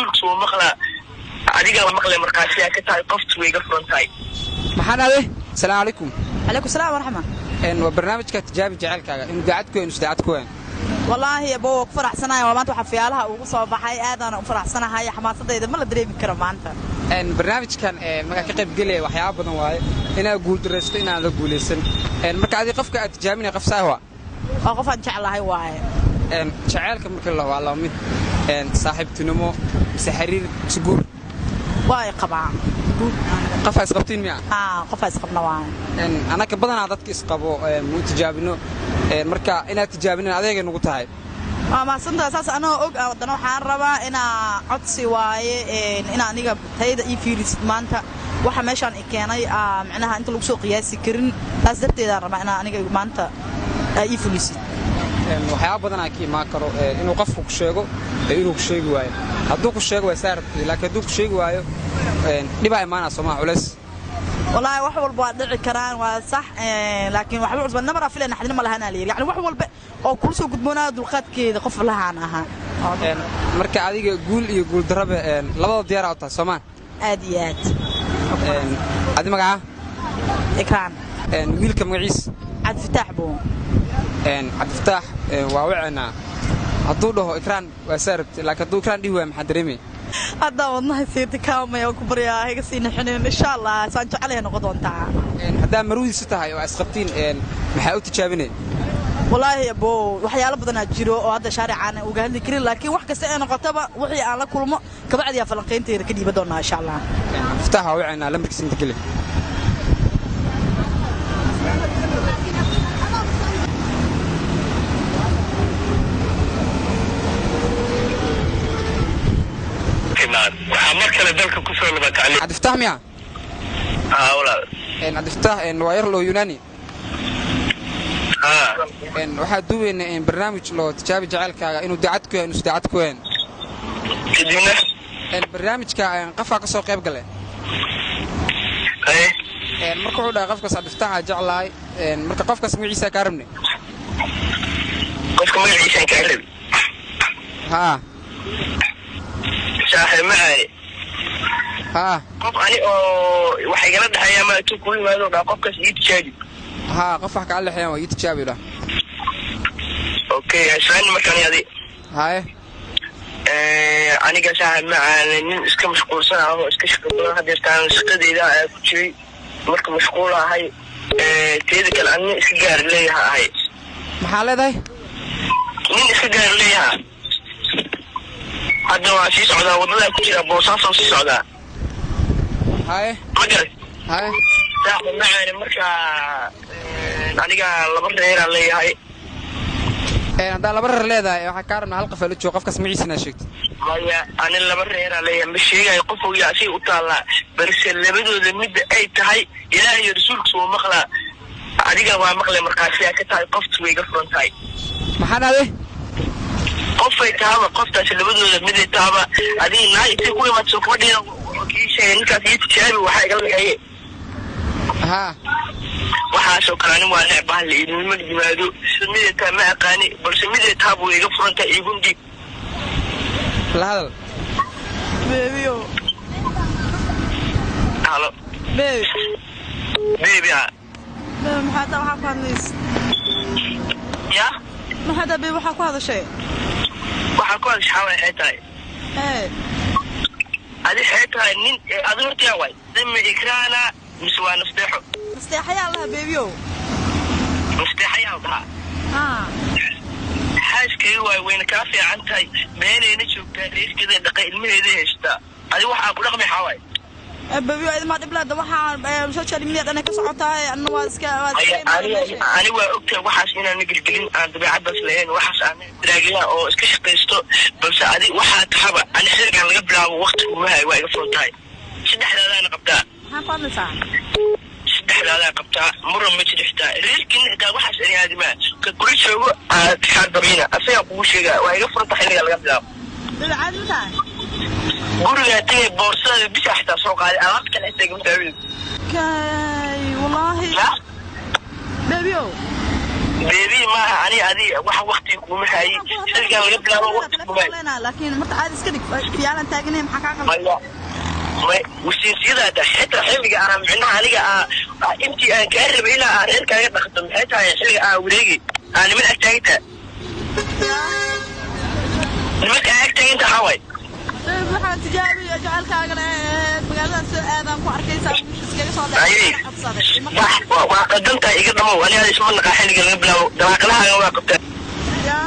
Rasuulkiisa wuu maqlaa, adigaa maqlay, markaasi aa ka tahay qoftu way iga furan tahay. Maxaa dhahday? Asalaamu calaykum. Calaykum salaam waraxma. Waa barnaamijka Tijaabi Jaceylkaaga, inuu daacad ku yahay, inuu daacad ku yahay. Wallaahi abo, waa ku faraxsanahay. Waa maanta waxaa fiyaalaha ugu soo baxay, aadaan u faraxsanahay. Xamaasadayda ma la dareemi karo maanta. Barnaamijkan markaa ka qayb gelaya waxyaaba badan waaye, inaad guuldaraysto, inaan la guulaysan. Marka adiga qofka aad tijaabinaya qof saah waa? Waa qof aan jeclahay waaye. Jaceylka marka la waa laba mid, saaxiibtinimo mise xiriir mise guur. Waa ay qabaa. Qofaa isqabtiin miya? Haa, qofaa isqabna waaye. Anaka badanaa dadka isqabo muu tijaabino. Marka inaad tijaabinin adeegay nugu tahay. Waa mahadsantahay. Saas anoo og, haddana waxaan rabaa inaa codsi waaye, inaa aniga tayada ii fiirisid. Maanta waxa meeshaan i keenay micnaha inta lagu soo qiyaasi karin, taas darteedaan rabaa inaa aniga maanta ii fulisid. Waxyaaba badanaa ka imaan karo inuu qofku ku sheego, inuu ku sheegi waayo. Hadduu ku sheego waa saa rabtay, laakiin hadduu ku sheegi waayo dhibaa imaanaa, soomaa, culays. Wallaahi wax walba waa dhici karaan, waa sax, laakiin waxba cusba namar afile naxdin ma lahanaa layidhi. Yani wax walba oo kula soo gudboonaa dulqaadkeeda qof lahaan ahaa. Marka adiga guul iyo guul darrabe labada diyaaraa u tahay, soomaa? Aad iyo aad. Adi magacaa? Ikraan. Wiilka magaciis? Cabdifataax buu. Cabdifataax waa waceynaa. Hadduu dhaho "Ikraan waa saa rabtay", laakiin hadduu "Ikraan" dhihi waayo, maxaa dareemaya? Haddaa wadnaha siirta kaamaya oo ku baryaa, higa sii nixinin. Insha Allah saan jecelahay noqon doontaa. Haddaa marwadiisu tahay oo isqabtiin, maxaa u tijaabinaya? Wallaahi abo, waxyaalo badanaa jiro oo hadda shaaricaan uga hadli karin, laakiin wax kasta ee noqotaba wixii aan la kulmo kabacdiyaa falanqaynteeda ka dhiiba doonaa, insha Allah. Cabdifataax waa waceynaa, lambarkiisa inta geli. Waxaa mar kale dalka ku soo labatacli. Cabdifataax miya? Haa, walaal. Cabdifataax waa yar loo Yunaani. Haa. Waxaa duubaynaa barnaamij loo Tijaabi Jaceylkaaga, inuu daacad ku yahay, inuusan daacad ku yahayn. Kadibna? Barnaamijka qofkaa ka soo qayb gale. Haye. Marka wuxuu dhahay qofkaas Cabdifataaxaa jeclahay. Marka qofkaas magaciisaa kaa rabnay. Qofka magaciisaan kaa rabi? Haa. Saaxiib macaani. Haa. Qof ani oo waxa igala dhexeeya ma intuu kugu yimaado dhaa qofkaas ii tijaabi? Haa, qof wax kaa lexeeyaan waa ii tijaabi dhah. Okay, islaan markaan adi. Haye. Aniga saaxiib macaani, nin iska mashquulsan ah oo iska shaqa badan hadeertaan, shaqadeyda ayaa ku jiray, marka mashquul ahay. Teeda kale ani nin iska gaari leeyaha ahay. Maxaa leedahay? Nin iska gaari leeyaha. Hadda waa sii socdaa, waddadaa ku jira, Boosaaso sii socdaa. Haye. Ma garat? Haye. Saaxiib macaani, marka aniga laba reeraan leeyahay. Haddaa laba reer leedahay, waxaa kaa rabnaa hal qof aa la joogo, qofkaas magaciisa inaad sheegtid. Maya, ani laba reeraan leeyahay ma sheegayo. Qof uu asiga u taallaa, balse labadooda midda ay tahay Ilaah iyo rasuulkiisa wuu maqlaa, adiga waa maqlay, markaasi aa ka tahay qoftu way iga furan tahay. Maxaa dhahday? Qofay tahaba, qoftaasi labadooda miday tahaba, adiga naa intay ku imaadso kuma dhihin kii sheegay ninkaas ii tijaabi waxaa igala dhexeeye. Haa. Waxaasoo kale ani waa necbaha la idinma yimaado. Miday taha ma aqaani, balse miday tahaba way iga furan tahay, iigun dhiib. La hadal. Beebiyo. Halo. Beebi. Beebi ha. Beebi, maxaa taa waxaa ku hadlays? Ya. Maxaa taa beebi waxaa ku hadashay? Waxaa ku hadashay xaway xee tahay. Ee. Adi xee tahay nin adi horta yaa waay dimi Ikraana mise waa Nasteexo? Nasteexayaa laha, beebiyow. Nasteexayaa dhahaa. Haa. Xaaskayga waay, wayna kaa fiican tahay, meenayna joogtaa, reerkeeda dhaqay, ilmaheeda haystaa. Adi waxaa ku dhaqmi xawaay. Beebiyo, idmaa dhib leeda waxaa social media dhan ka socotaa, anna waa iska waa iska. Ani waa ogtahay waxaas inaan gelgelin, aan dabeecadaas lahayn, waxaas aan daraagayaha oo iska shaqaysto, balse adi waxaa tahaba ani xilligan laga bilaabo waqti kuma hayo, waa iga furan tahay. Saddexdaadaana qabtaa. Maxaa ku hadlaysaa? Saddexdaadaa qabtaa, muran ma jiro, xitaa reerkiina xitaa waxaas ani aadimaa ka kula joogo aad kaa dabiina asagaa kugu sheegaa, waa iga furan tahay xilligan laga bilaabo. Beebi, caadi ma tahay? Gurigaa tegay, boorsada bishaa xitaa soo qaaday, alaabta kale xitaa igama taawin. Kay wallaahi. Ya. Beebiyow. Baby, maaha ani adi wax waqti kuma hayi. Xilligan laga bilaabo waqti kuma hayi. Laakiin marka caadi iska dhig, fiyaalan taaganay, maxaa kaa qaldan? Maya, may wasiisyadaada xitaa xilliga aan micnaha aniga aa intii aan kaa rabay ilaa aan reerkaaga dhaqdo, maxay tahay xilliga aa wareegi aa niman ag taaginta, nimanka ag taaginta waxaa waay? Waxaan tijaabiyo jecelkaagana ahayd, magaaladan soo aadaan ku arkaysaa, iskaga soo Ayay. codsaday. Wax waa qaldan tahay, iga dhamow. Ani ada isma naqaa. Xilliga laga bilaabo dalaaqadahaaga waa qabtaa. Yaa.